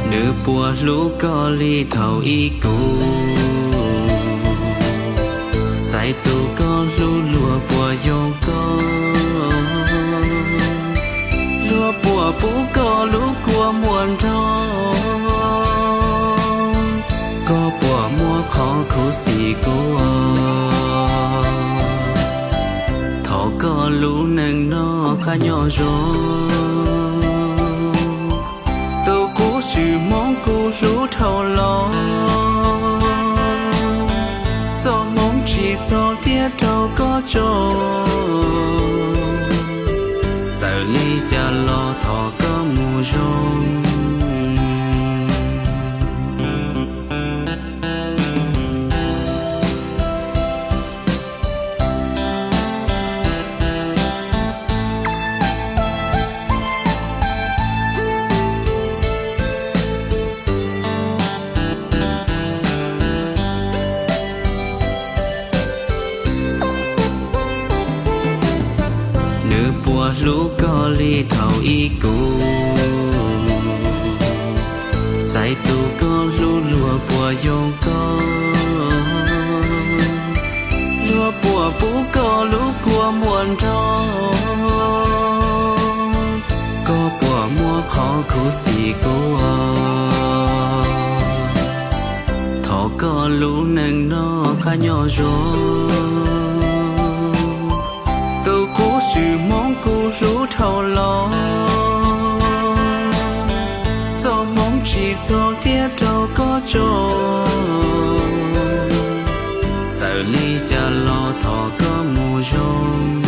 Nws puas hlub koj li thaum ib kus? Xaiv tus koj hlub luag puas yoog koj? Luag puas pub koj lub kua muag nrog? Koj puas muaj qhov khuv xim kuv? Thov koj lub neej noj qab nyob zoo. Tus qub xwm hmoob kuv hlub dhau los, txoj hmoov tsis txog thiab raug koj tso. Txawm li cas los thov koj mus zoo. Nws puas hlub koj li thaum ib kus? Xaiv tus koj hlub luag puas yoog koj? Luag puas pub koj lub kua muag nrog? Koj puas muaj qhov khuv xim kuv? Thov koj lub neej noj qab nyob zoo. Tus qub xwm hmoob kuv hlub dhau los, txoj hmoov tsis txog thiab raug koj tso. Txawm li cas los thov koj mus zoo.